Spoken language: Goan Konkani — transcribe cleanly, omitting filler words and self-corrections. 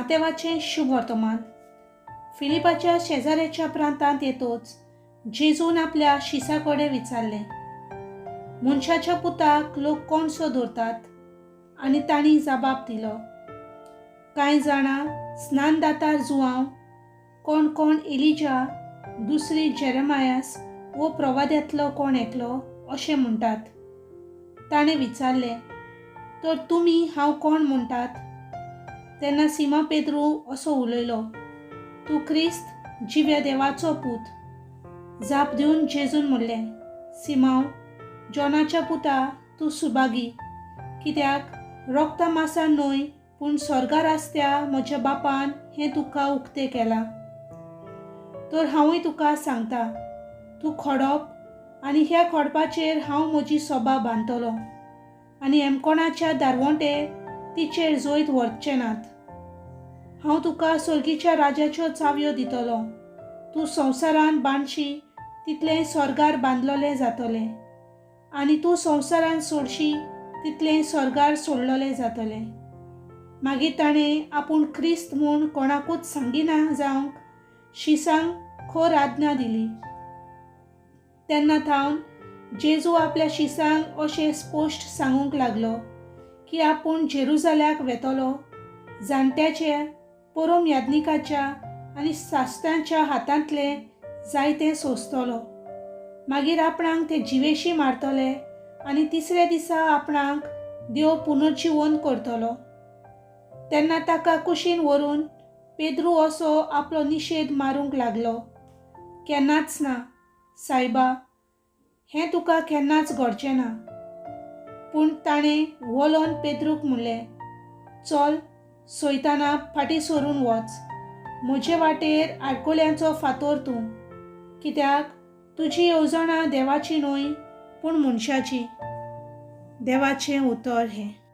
मातेवाचें शुभवर्तमान. फिलिपाच्या शेजाऱ्याच्या प्रांतांत येतोच जेजून आपल्या शिसा कडेन विचारलें, मनशाच्या पुताक लोक कोणसो धरतात? आनी तांणी जबाब दिलो, कांय जाणां स्नानदातार जुआंव, कोण कोण एलिजा, दुसरी जेरेमायास वो प्रवाद्यांतलो कोण एकलो अशें म्हणटात. ताणें विचारलें, तर तुमी हांव कोण म्हणटात? तेन्ना सिमा पेद्रू असो उलयलो, तूं क्रिस्त, जिव्या देवाचो पूत. जाप दिवन जेजून म्हणलें, सिमांव, जॉनाच्या पुता, तूं सुभागी, कित्याक रोगता मासान न्हय पूण स्वर्गार आसत्या म्हज्या बापान हें तुका उक्तें केलां. तर हांवूय तुका सांगता, तूं खोडप आनी ह्या खोडपाचेर हांव म्हजी सोबा बांदतलो आनी एमकोणाच्या दारवंटे तिचेर जैत व्हरचे नात. हांव तुका सर्गीच्या राजाच्यो चावयो दितलो. तूं संवसारांत बांदशी तितलें स्वर्गार बांदलोलें जातलें आनी तूं संवसारांत सोडशी तितलें स्वर्गार सोडलोलें जातलें. मागीर ताणें आपूण क्रिस्त म्हूण कोणाकूच सांगिना जावंक शिसांक खर आज्ञा दिली. तेन्ना थावन जेजू आपल्या शिसांक अशें स्पश्ट सांगूंक लागलो की आपूण जेरुजाल्याक वेतलो, जाणट्याच्या, परम याज्ञिकाच्या आनी शास्त्र्यांच्या हातांतलें जायतें सोंसतलो, मागीर आपणाक ते जिवेशी मारतले आनी तिसऱ्या दिसा आपणाक देव पुनर्जिवन करतलो. तेन्ना ताका कुशीन व्हरून पेद्रू असो आपलो निशेध मारूंक लागलो, केन्नाच ना सायबा, हें तुका केन्नाच घडचें ना. पूण ताणें वलोन पेद्रूक म्हणलें, चल सोयताना फाटीं सरून वच, म्हजे वाटेर आडकुल्यांचो फातोर तूं, कित्याक तुजी येवजणां देवाची न्हय पूण मनशाची. देवाचें उतर हें.